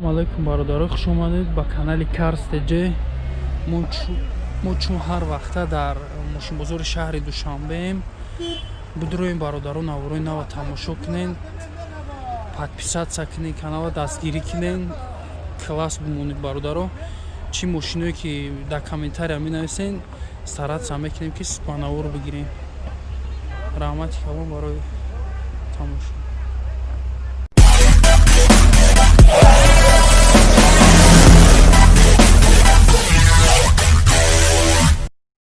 Алайкум, бародаро, хуш омадед ба канали Карс ТЖ. Мо чун ҳар вақта дар мошинбозори шаҳри Душанбеем. Бидуроем, бародаро, наворои нава тамошо кунен, подписаться кунен, канала дастгирӣ кунен, класс бимонед, бародаро. Чӣ мошиное ки дар комментария менависен, стараться мекунем, ки ба навор бигирем. Раҳмати калон барои тамошо.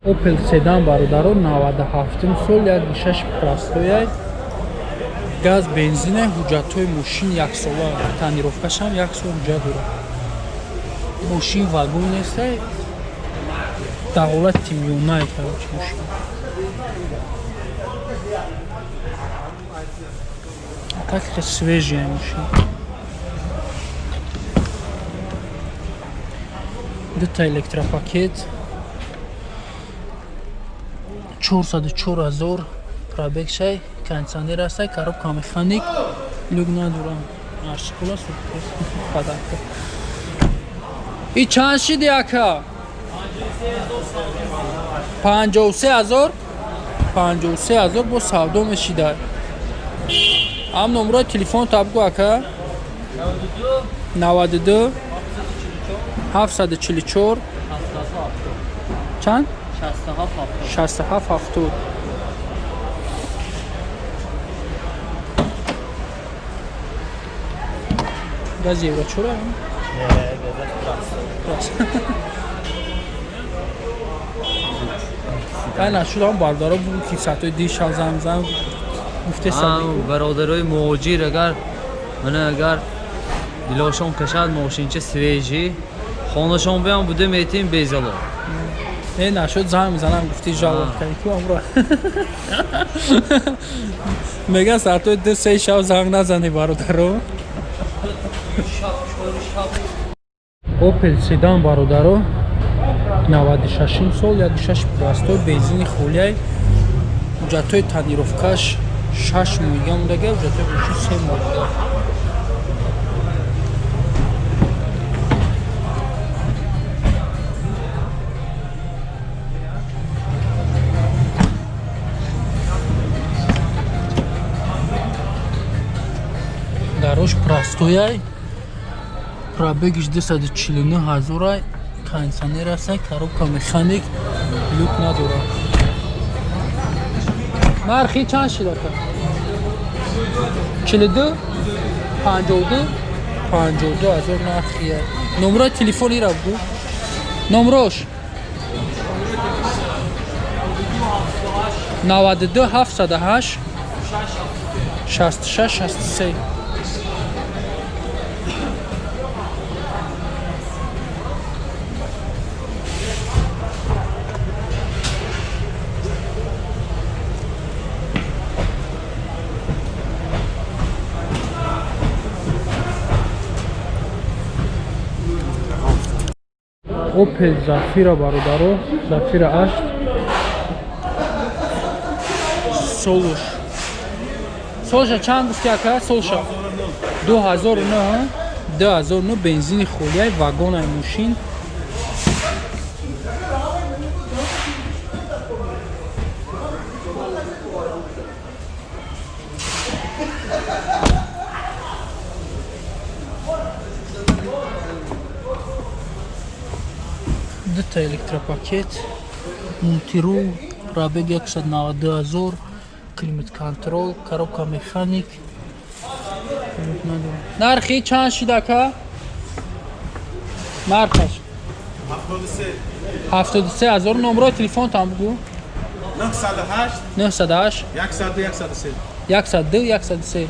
Опел седан, бародаро, 97 сол, 1,6, простояй, газ, бензина. Ҳуҷҷатҳои мошин яксола, тонировкашам як сол ҳуҷҷат дорад. Мошин вагон нестай, дар ҳолати миёнае, короче, мошин так свежая мошин. Дута электропакет, 404 000 пробегшай, кондиционер астай, коробка механик, люк надорам. Аршикула сюрприз, подарка. И чанд шиди, ака? 53 000, 53 000 бо савдо мешида. Ам номрои телефон табгу, ака. 92 744 чанд? 67 70. Газ евро чора? Газ. Ай, нашудам, бародаро, бугу ки сатои ди шав занг зан гуфте. Бародарои муҳоҷир, агар мана агар дилошон кашад, мошинча свежий, хонашон биям буда метим безало. Не, нашуд, занг мезанам гуфти, жалоб кардӣ ку амро. Меган соатои 2-3 шав занг назани, бародаро. Опел седан, бародаро, 96 сол, 1,6, простой, бензини холияй. Ҳуҷҷатҳои тонировкаш 6 моҳига мондага, ҳуҷҷатҳои мошин 3 моҳига. Дарош простояй, пробегиш 249 000-ай, кондиционер астай, коробка механик, люк надорад. Нархи чанд шид, ака? 42 52 52 000 нархия. Номрои телефонира бугу, номрош 92 708 66 63. Опел Зафира, бародаро, Зафира 8, солуш. Солша чанд гуфти, ака? Солша 2009, 2009, бензини холияй, вагонай мошин. Дута электропакет, мультирул, пробег 192 000, климат контрол, коробка механик. Нархи чанд шид, ака? Нархаш 73 000. Номрои телефонтам бугу. 908 908 102 103. 102 103.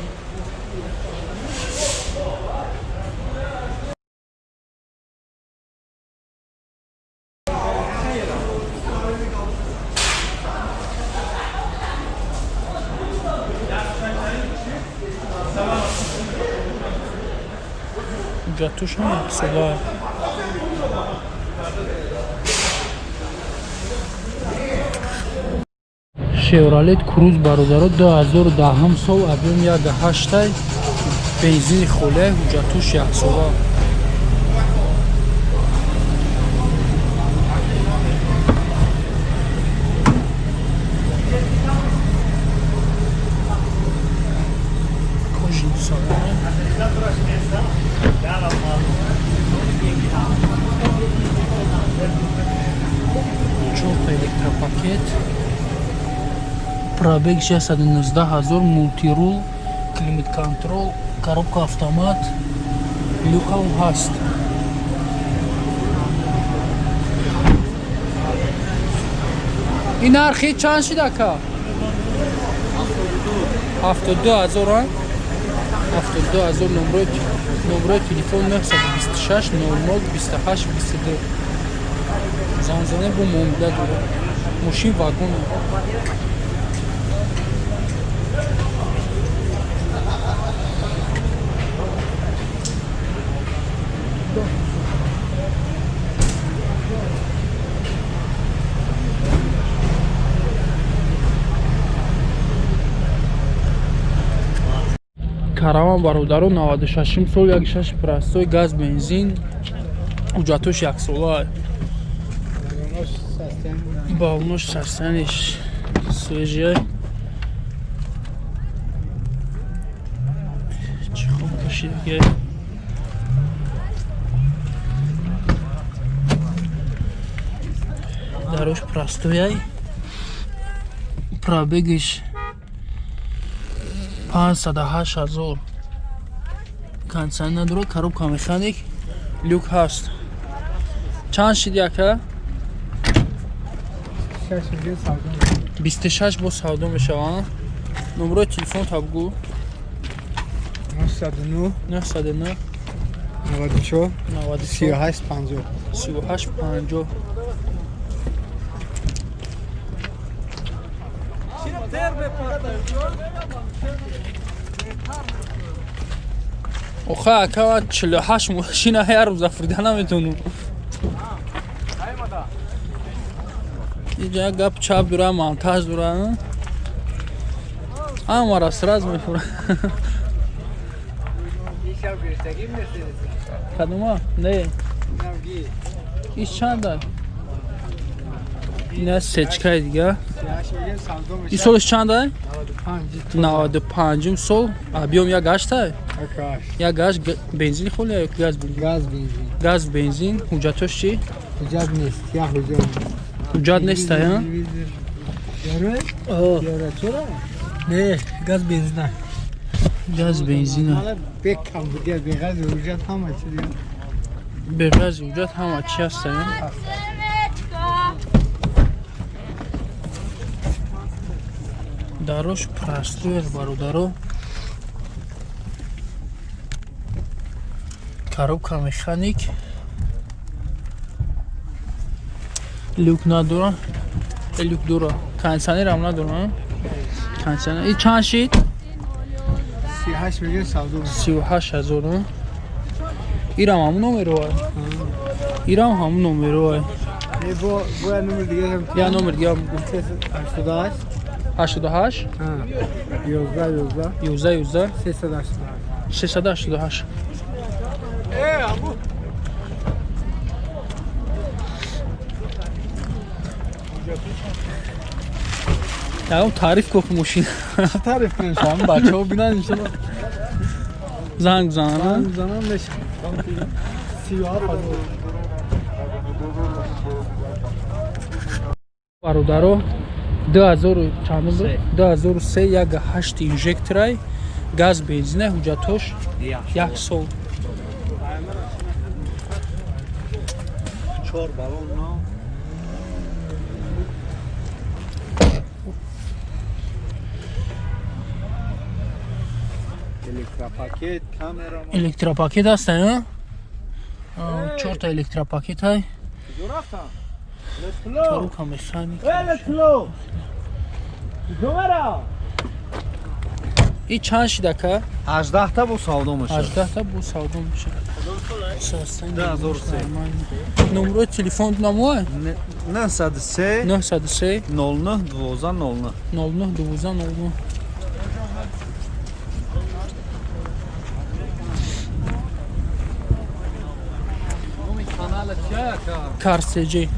Ҳуҷҷатушам яксола. Шевролет Круз, бародаро, 2010 сол, объем 1,8, бензини холия, ҳуҷҷатуш яксола. Салоне. Чорта электропакет. Пробег 619 000, мультирул, климат-контрол, коробка автомат, люкам ҳаст. Ин нархи чанд шид ака? 72 000. 72 000. Номрои телефон 926 00 28 22. Занзане бо муомила дорад. Мошин вагон. Караван бародаро 96 сол, 16 простой, газ, бензин, ҳуҷҷатош яксола. Балонош состояниш свежий. Чӣ хоб кашидаги. Дарош простояй. Пробегиш 508 000. Кондиционер надорад, коробка механик, люк ҳаст. Чанд шид яка? 26 бо савдо мешаванд. Номрои телефон табгӯ. 909 909 94 94 38 50 38 50. Охе ака, 48 мошина ҳар рӯза фурда наметонам. Иҷа гап чап дура, монтаж дура. Ҳамара сразу мефура. Кадома? Не. Иш чанда? Ина сечкаи дига. Ин солаш чанда? 95 сол. Биём як гашта? Як гашт бензин холи ё газ бензин? Газ бензин. Газ бензин. Ҳуҷҷатош чӣ? Ҳуҷҷат нест. Як ҳуҷҷат. Ҳуҷҷат нест, а? Не, газ бензин. Газ бензин. Бекам буд, бе газ ҳуҷҷат ҳама чиз. Бе газ ҳуҷҷат ҳама чи ҳаст, а? Дарош простой бародаро. Коробка механик. Люк надора. Люк дора. Кондиционер ҳам надора. Кондиционер. И чанд шид? 38 миллион савдо. 38 000. Ирам ҳамун номеро. Ирам ҳамун номеро. Не, бо я номер дига ҳам. Я номер дига ҳам. 88 88 11 11 11 11 388 388. Ягон таъриф кун мошин. Чӣ таъриф кунем? Шумо бачаҳо бинанд иншоалло. Занг бизананд. Занг бизананд мешавад. 37 Бародаро 2000 чанд буд? 2003 як 8 инжекторай, газ бензина, ҳуҷҷатош як сол. 4 баллон на. Электропакет, камера. Электропакет аст, а? 4 та электропакет ай. Коробка механик. И чанд шид ака? 18 та бо савдо мешавад. 18 та бо савдо мешавад. 2003. Номрои телефон намоа? 903 903 09 12 09 09 12 09. Карсеҷи.